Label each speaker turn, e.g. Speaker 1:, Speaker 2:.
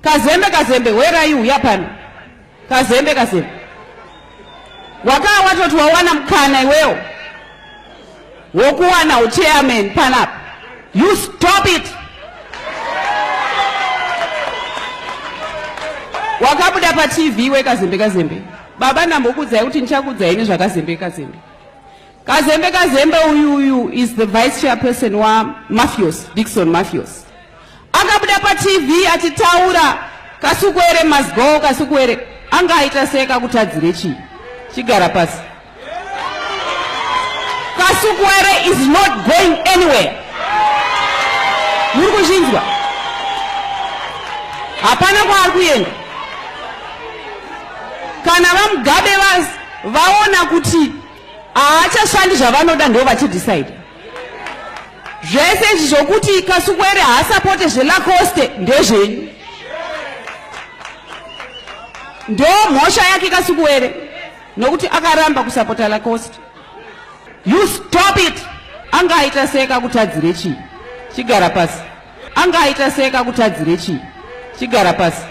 Speaker 1: Kazembe Kazembe, where are you? Uya pano. Kazembe Kazembe. Wakaa watoti wawana mukana iwewo wokuwana uchairman panapa. You stop it. Wakabuda paTV iwe Kazembe Kazembe. Baba ndambokuudzai kuti ndichakuudzai nezvaKazembe Kazembe. Kazembe Kazembe uyu uyu is the vice chairperson wa Mafios, Dixon Mafios. Akabuda paTV achitaura Kasukuwere must go, Kasukuwere anga aita sei kakutadzire chii? Chigara pasi. Kasukuwere is not going anywhere. Muri kuzvinzwa? Hapana kwaari kuenda. Kana vaMugabe vaona kuti haachashandi zvavanoda ndo vachidecide. Zvese izvi zvokuti Kasukuwere haasapote zveLacoste ndezvenyu. Ndo mhosva yake Kasukuwere nokuti akaramba kusapota Lacoste. You stop it. Anga aita sei kakutadzire chii? Chigara pasi. Anga aita sei kakutadzire chii? Chigara pasi.